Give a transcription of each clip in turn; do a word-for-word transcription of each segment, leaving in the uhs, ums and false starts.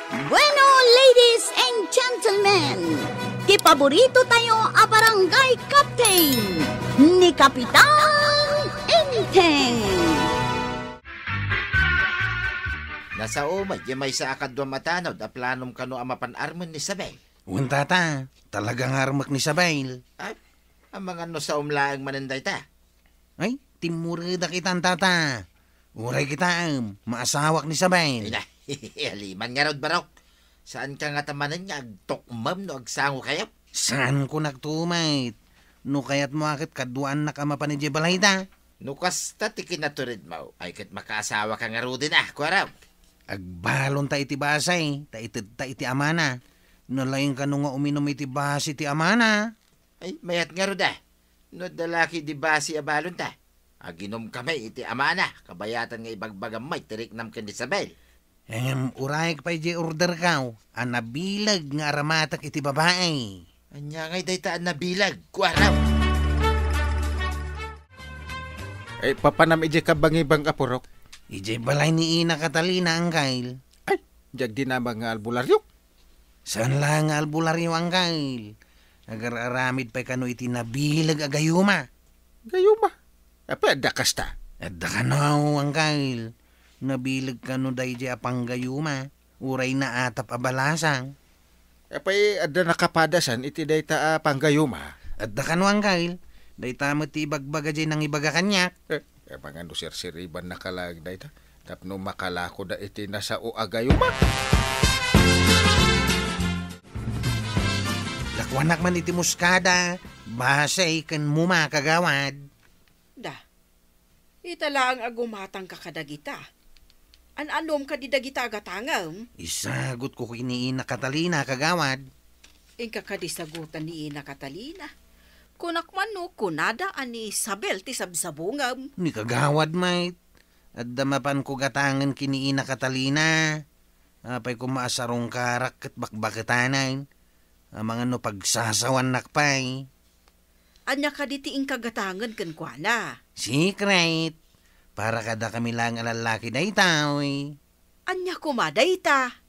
Bueno, ladies and gentlemen, ti paborito tayo a barangay captain, ni Kapitan Enteng. Nasao met diay maysa a kaduam a tanod a planom kano a mapan armen ni Isabel. Wen, tata, talaga nga armek ni Isabel. Ay, amangan no saom laeng manen dayta. Ay, timmuredak itan, tata. Uray kitaem, maasawak ni Isabel. Ina, aliman ngarud, Barok. Saanka ngata manen nga agtukmem no agsangokayo? Saanko nagtumet. No kayatmo a ket kaduaannak a mapan idiay balayda. No kasta ti kinaturedmo, ay ket makaasawaka ngaruden a, Kuarog. Agbalonta iti basi, ta itedta iti amana. Nalaing kano nga uminum iti basi ti amana. Ay, mayat ngarud a. No adda la ketdi basi a balonta, aginumkami iti amana, kabayatan nga ibagbagam met ti riknam ken ni Isabel. Ngem urayek pay diay orderko a nabileg nga aramatek iti babai. Ania ngay dayta a nabileg, Kuarog? Ay, papanam idiay kabangibang a purok? Idiay balay ni Ina Catalina, Angkel. Ay, diak dinamag nga albularyo. Saan la nga albularyo, Angkel. Agar-aramid pay kano iti nabileg a gayuma. Gayuma? Apay adda kasta? Adda kano, Angkel. Nabileg kano daydiay a panggayuma. Uray naatap a balasang. Apay adda nakapadasan iti dayta a panggayuma? Adda kano, Angkel. Dayta met ti ibagbaga diay nangibaga kaniak. Eh, amangan no sirsiribannaka laeng dayta tapno makalakoda iti nasao a gayuma. Lakuanak man iti muskada, basi ken muma, kagawad. Da, ita laeng a gumatangka kadagita. An-anom kadi dagita a gatangem? Isagutko ken ni Ina Catalina, kagawad. Inka kadi sagutan ni Ina Catalina? Kunak man no kunada a ni Isabel ti sabsabungem. Ni kagawad met. Adda mapanko gatangen ken ni Ina Catalina. Apay koma a sarungkarak ket bakbaketanan. Amangan no pagsasawannak pay. Ania kadi ti inka gatangen kenkuana? Secret. Para kadakami laeng a lallaki daytoy. Ania koma dayta?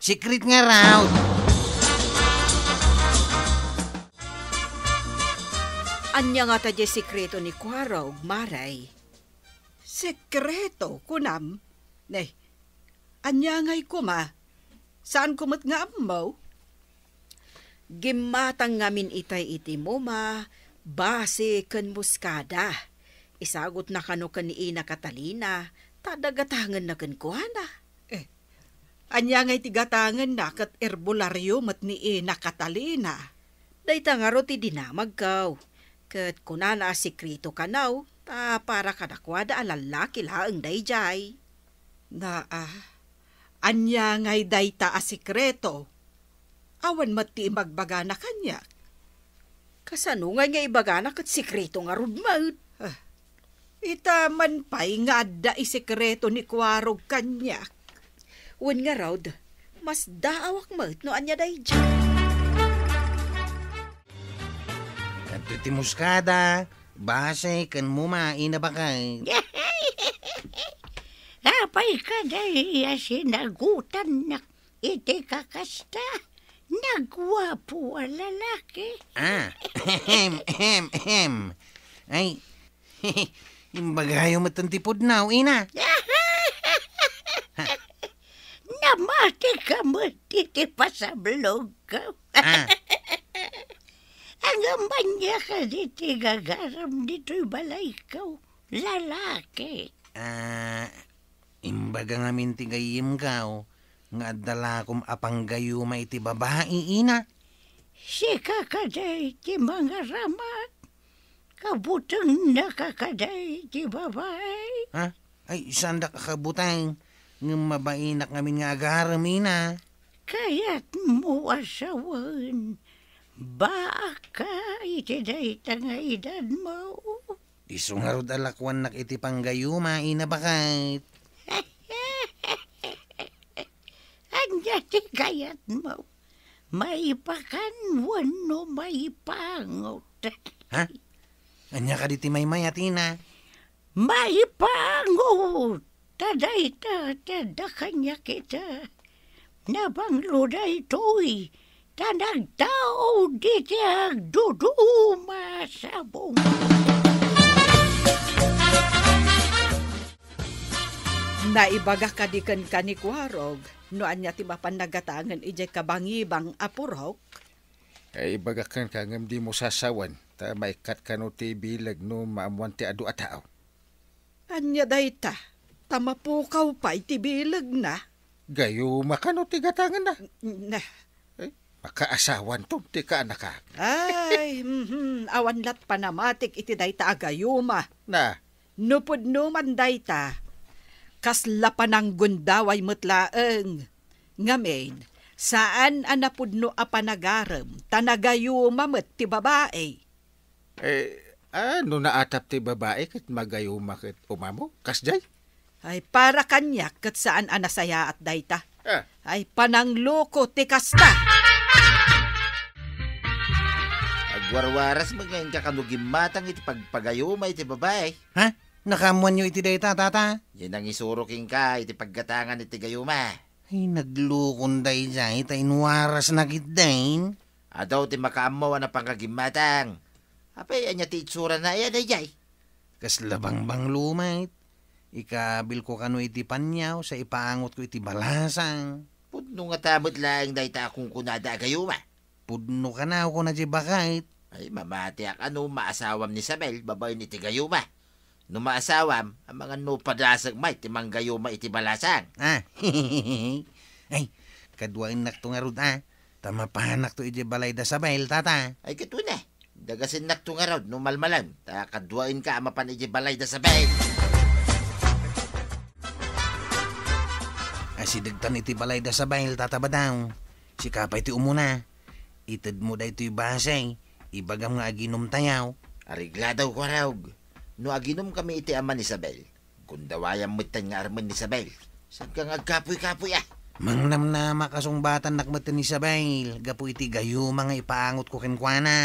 Secret ngarud. Ania ngata diay sekreto ni Kuarog, Mare? Sekreto, kunam? Ne, ania ngay koma? Saanko met nga ammo? Gimmatang ngamin itay iti muma, basi ken muskada. Isagutna kano ken ni Ina Catalina, ta adda gatangenna kenkuana. Eh, ania ngay ti gatangenna ket erbolario met ni Ina Catalina? Dayta ngarud ti dinamagko. Ket kunana a sekreto kano, ta para kadakuada a lallaki laeng daydiay. Naa, ania ngay dayta a sekreto? Awan met ti ibagbagana kaniak. Kasano ngay nga ibagana ket sekreto ngarud met? Ah, ita man pay nga adda isekreto ni Kuarog kaniak. Wen ngarud, masdaawak met no ania daydiay. Adtoy ti muskada, basi ken muma, Ina Baket. Apay kadi a sinagutannak iti kakasta? Naguapo a lalaki. Ah, ahem, ahem, ahem. Ay, imbagayo met ti pudno, Ina. Namatika met iti pasablogko. Ah. Ngem ania kadi ti gagaram ditoy balayko? Lalaki. Ah, imbaga ngamin ti gayyemko nga adda lakom a panggayuma iti babai, Ina. Sika kadi ti mangaramat? Kabutengnaka kadi ti babai? Ha? Ay, saandak a kabuteng, ngem mabainak ngamin nga agarem, Ina. Kayatmo a sawen, baaka iti dayta nga edadmo? Isu ngarud a lakuannak iti panggayuma, Ina Baket. Ania ti kayatmo? Maipakan wenno maipangot? Ha? Ania kadi ti maymayat, Ina? Maipangot! Ta dayta ti adda kaniak ita. Nabanglo daytoy, ta nagtao diti agduduma sabong. Naibaga kadi kenka ni Kuarog no ania ti mapan nagatangen idiay kabangibang a purok? Ay, ibagak kenka ngem dimo sasawen, ta maikkat kano ti bileg no maammoan ti adu a tao. Ania dayta? Ta mapukaw pay ti bilegna? Gayuma kano ti gatangenna? N-, na. Eh, makaasawanto ti kaanakak. Ay, mhm, awan lat panamatik iti dayta a gayuma. Na. No pudno man dayta, kasla pananggundaway met laeng. Ngamin, saan a napudno a panagarem, ta nagayuma met ti babai. Eh, a, no naatap ti babai ket magayuma ket umamo? Kasdiay? Ay, para kaniak ket saan a nasayaat dayta. Ah. Ay, panangloko ti kasta. Agwarwaras met nga inka kano gimmatang iti pagpagayuma iti babai. Ha? Nakaammoanyo iti dayta, tata? Diay nangisuro kenka iti paggatangan iti gayuma. Ay, naglukon daydiay, ta inwarasna ketdin. Adu ti makaammo a napangagimmatang. Apay, ania ti itsurana aya daydiay? Kasla bangbanglo met. Ikabilko kano iti paniaw, sa ipaangotko iti balasang. Pudno ngata met laeng dayta a kunkunada a gayuma. Pudno kano, kuna diay baket. Ay, mamatiak a no maasawam ni Isabel babaen iti gayuma. No maasawam, amangan no padasek met ti manggayuma iti balasang. Ah, ay, kaduainnakto ngarud, a. Ta mapanakto idiay balay da Isabel, tata. Ay, ket wen a. Dagasennakto ngarud no malmalem, ta kaduaenka a mapan idiay balay da Isabel. Asidegtan iti balay da Isabel, tata Badong. Sika pay ti umuna. Itedmo daytoy base, ibagam nga aginomtayo. Areglado, Kuarog. No aginomkami iti ama ni Isabel, gundawayam metten nga armen ni Isabel. Saanka nga agkapuy-kapuy, a? Mangnamnamak a sungbatannak metten ni Isabel gapu iti gayuma nga ipaangotko kenkuana.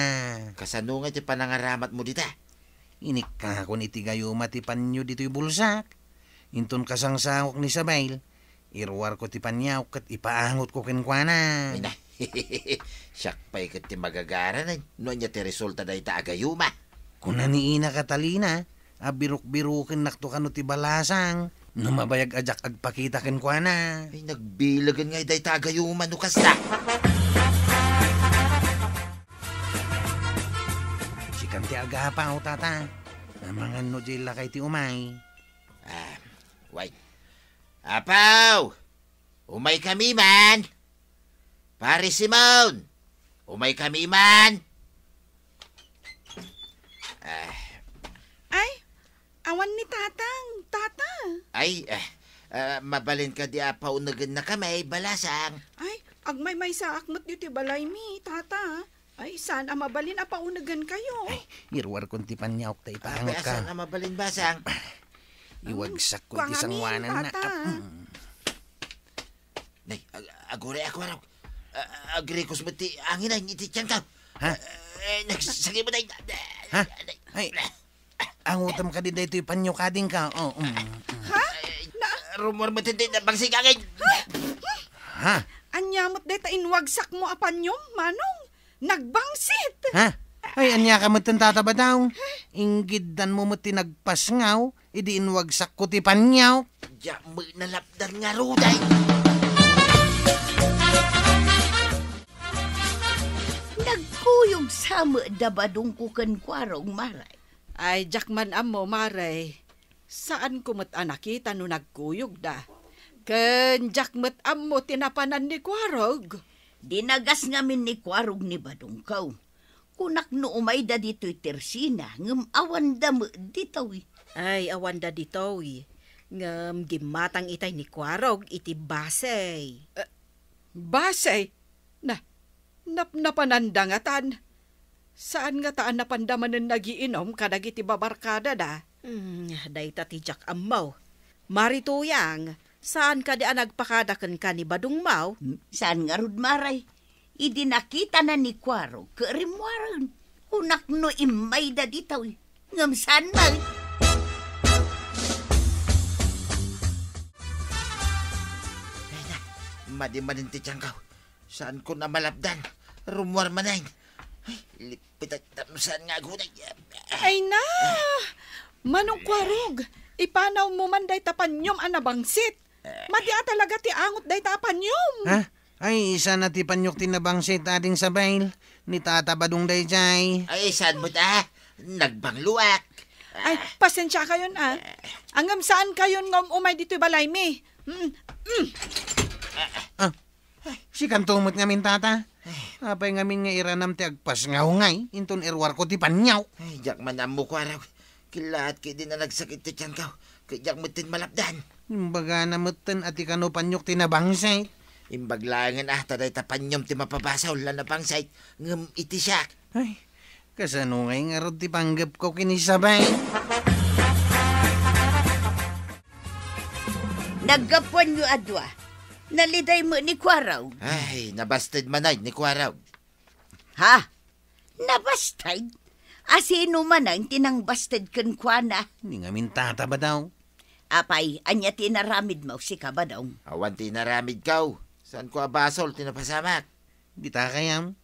Kasano nga iti panangaramatmo dita? Inikkakon iti gayuma ti panyo ditoy bulsak. Inton kasangsangok ni Isabel, iruarko ti paniawko ket ipaangotko kenkuana. Ay na, siak pay ket ti magagaranen no ania ti resulta dayta a gayuma. Kuna ni Ina Catalina a birukbirukennakto kano ti balasang no mabayag a diak agpakita kenkuana. Ay, nagbilagen ngay dayta a gayuma no kasta. Sikan ti agapaw, tata. Amangan no diay lakay ti umay. Ah, wait. Apaw! Umaykami man! Pare Simon! Umaykami man! Ah. Ay, awan ni Tatang, Tata. Ay, ah, ah, mabalin kadi a paunegennakami, balasang? Ay, agmaymaysaak met ditoy balaymi, Tata. Ay, saan a mabalin a paunegenkayo. Ay, iruarkon ti paniawko ta ipaangotka. Saan a mabalin, basang? Iwagsakko iti sangoananna. Tata. Mm. Nay, ag-, aguray ako, Arok. A-, agrikos met ti angin iti tiyanko. Ha? Eh, nagsasakit mo, nay. Ha? Ay, angotem kadi daytoy panyo kadingka. Oh, mm, mm. Ha? Ay, na- rumor met ti nabangsig angin. Ha? Ania met dayta inwagsakmo a panyo, Manong? Nagbangsit! Ha? Ay, ania ka met, Tata Badong? Inggiddanmo met ti nagpasngaw, idi inwagsakko ti paniawko. Diak met nalapdan ngarud, ay. Nagkuyog sa met da Badongko ken Kuarog, Mare. Ay, diak man ammo, Mare. Saanko met a nakita no nagkuyogda. Ken diak met ammo ti napanan ni Kuarog. Dinagas ngamin ni Kuarog ni Badongko. Kunak no umayda ditoy tersina, ngem awanda met ditoy. Ay, awanda ditoy. Ngem gimmatang itay ni Kuarog iti basey. Eh, basey? Na, napnapananda ngatan. Saan ngata a napanda manen nagiinom kadagiti babarkadada? Hmm, dayta ti diak ammo. Mari Tuyang, saan kadi a nagpakada kenka ni Badongmo? Hmm, saan ngarud, Mare? Idi nakitana ni Kuarog ket rimmuaren, kunak no immayda ditoy. Ngem saan met. Ay na, Madi manen ti tiangko. Saanko a malapdan. Rummuar manen. Ay, lipitak tapno saan nga agunay. Ay na! Manong Kuarog, ipanawmo man dayta panyom a nabangsit. Madi a talaga ti angot dayta a panyom. Ha? Ay, saan a ti panyok ti nabangsit, Ading Sabel. Ni Tata Badong daydiay. Ay, saan met a? Nagbangloak. Ay, pasensiakayon a. Ngem saankayon nga um-umay ditoy balaymi. Mm, mm. Ah, sikanto met ngamin, Tata. Apay ngamin nga iranam ti agpasngaw ngay, inton iruarko ti panyok? Ay, diak man ammo, Kuarog. Kilaat ket di na nagsakit ti tiangko, ket diak metten malapdan. Imbagana metten a ti kano panyok ti nabangsit. Imbag laengen a ta dayta panyom ti mapabasol a nabangsit, ngem iti siak. Ay, kasano ngay ngarud ti panggepko ken ni Isabel? Naggapuanyo a dua. Naliday met ni Kuarog. Ay, nabasted manen ni Kuarog. Ha? Nabasted? A sino manen ti nangbasted kenkuana? Ni ngamin, Tata Badong. Apay, ania ti inaramidmo, sika Badong? Awan ti inaramidko. Saanko a basol ti napasamak. Dita kayam,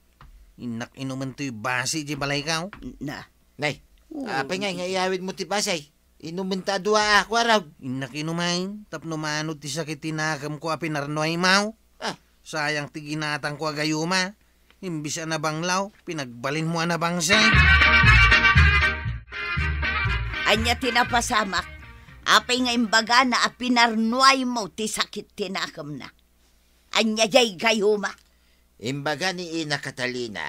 innak inumen toy basi di balayko. Na. Nay, apay ngay nga iyawidmo ti basi? Inumenta a dua a, Kuarog. Innak inumen, tapno maanod ti sakit ti nakemko a pinarnuaymo. Ah. Sayang ti ginatangko a gayuma. Imbis a nabanglaw, pinagbalinmo a nabangsit. Ania ti napasamak? Apay nga imbagana a pinarnuaymo ti sakit ti nakemna? Ania jay gayuma? Imbaga ni Ina Catalina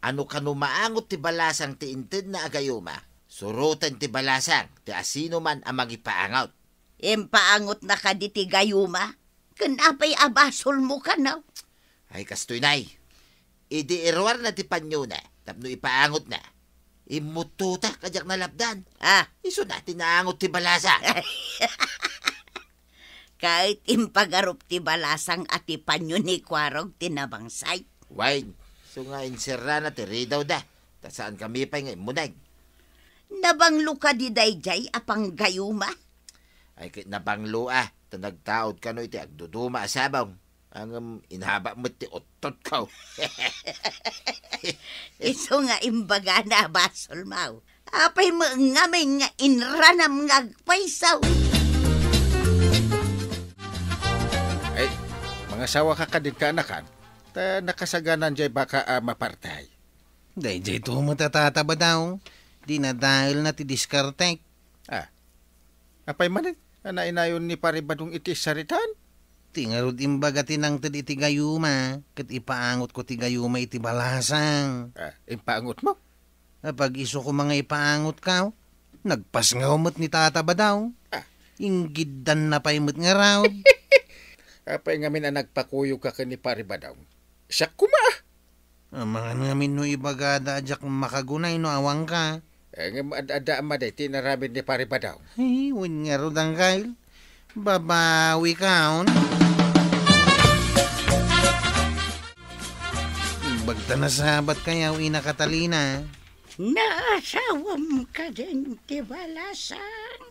a no kano maangot ti balasang ti intedna a gayuma, suroten ti balasang ti asinoman a mangipaangot. Impaangotna kadi ti gayuma? Ken apay a basolmo kano? Ay, kastoy, Nay. Idi iruarna ti panyona tapno ipaangotna, immuttotak a diak nalapdan. Ah. Isuna ti naangot ti balasang. Ket impagarup ti balasang a ti panyo ni Kuarog ti nabangsit. Wen, isu nga inserrana ti ridawda, ta saankami pay nga immuneg. Nabanglo kadi daydiay a panggayuma? Ay, ket nabanglo a, ta nagtaud kano iti agduduma a sabong. Ngem inaba met ti uttotko. Isu nga imbagana a basolmo. Apay met ngamin nga inranam nga agpayso? Ay, mangasawaka kadin kaanakan, ta nakasaganan jay baka a mapartay. Daydiay to met a, Tata Badong, dinadaelna ti diskartek. Ah, apay manen a nainayon ni Pari Badong iti saritaan? Ti ngarud imbaga ti nangted iti gayuma, ket ipaangotko ti gayuma iti balasang. Ah, impaangotmo? Apag-isu koma nga ipaangotko, nagpasngaw met ni Tata Badong. Ah. Inggiddanna pay met ngarud. Apay ngamin a nagpakuyogka ken ni Pari Badong? Siak koma. Amangan ngamin no ibagada a diak makagunay no awanka. Eh, ngem ad-adda a madi ti inaramid ni Pari Badong. Ay, wen ngarud, Angkel. Babawikon. Bagta nasabat kayaw, Ina Catalina. Naasawam kadin ti balasang?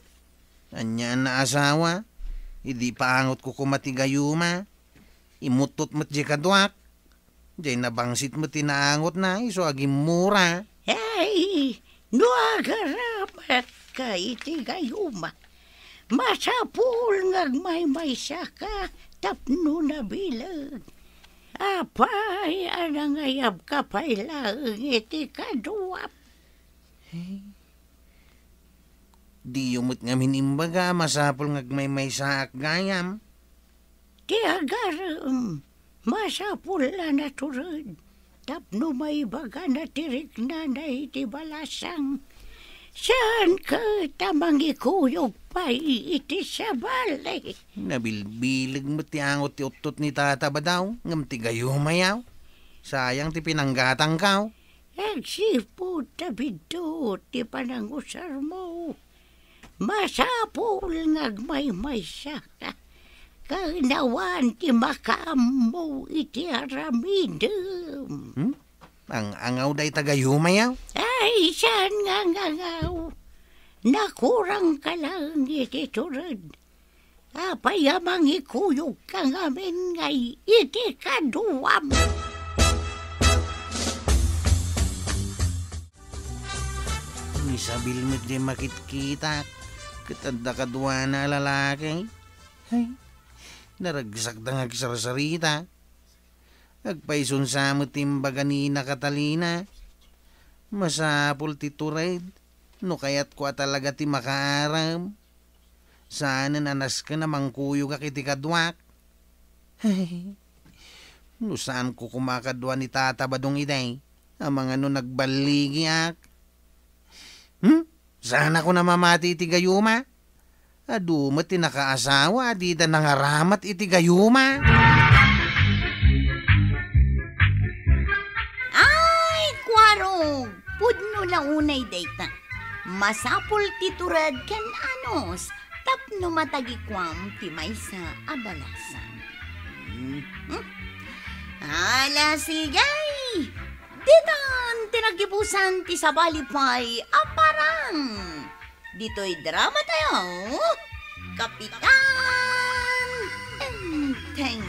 Ania a naasawa? Idi paangotko koma ti gayuma, imuttot met di kaduak. Jay nabangsit met ti naangotna, isu a gimmura. Ay, no agaramatka iti gayuma, masapul nga agmaymaysaka tapno nabileg. Apay a nangayabka pay laeng iti kaduam? Diyo met ngamin imbaga a masapul nga agmaymaysaak gayam. Ti agarem, masapul a natured tapno maibagana ti riknana iti balasang. Saan ket a mangikuyog pay iti sabali? Nabilbileg met ti angot ti uttot ni Tata Badaw, ngem ti gayumayaw. Sayang ti pinanggatangkaw. Agsipud ta biddut ti panangusarmo, masapul nga agmaymaysaka. Kanawan ti makaammo iti aramidem. Hmm? Ang-angaw dayta gayumayaw? Ay, saan nga ang-angaw? Nakurangka laeng iti tured. Apay a mangikuyogka ngamin ngay iti kaduam? Ni Isabel met diay makitkitak ket adda kaduana a lalaki. Hay, naragsakda nga agsarsarita. Agpaisunsa met ti imbaga ni Ina Catalina. Masapul ti tured no kayatko a talaga ti makaaram. Saanen a nasken a mangkuyogak iti kaduak. No saanko koma a kadua ni Tata Badong idi, amangan no nagballigiak. Hmm? Saanakon a mamati iti gayuma? Adu met ti nakaasawa a dida nangaramat iti gayuma. Ay, kuarog! Pudno la unay dayta. Masapul ti tured ken anus tapno matagikuam ti maysa a balasan. Hmm? Ala, sige! Ditan ti naggibusan ti sabali pay a parang. Ditoy drama tayo, Kapitan Enteng.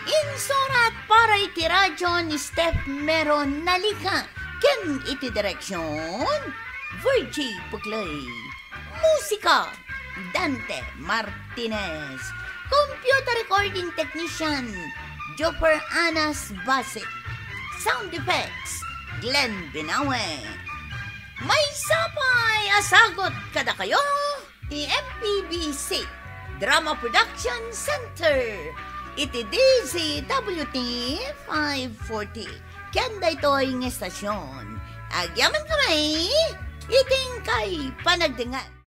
Insurat para iti radyo ni Steph Meron Nalica ken iti direksyon, Virgie Puclay. Musika, Dante Martinez. Computer recording technician, Jopper Anas Basit. Sound effects, Glenn Binawe. Maysa pay a sagut kadakayo ti M P B C Drama Production Center iti D Z W T five forty. Ken daytoy nga estasyon, agyamankami iti inkay panagdengngeg.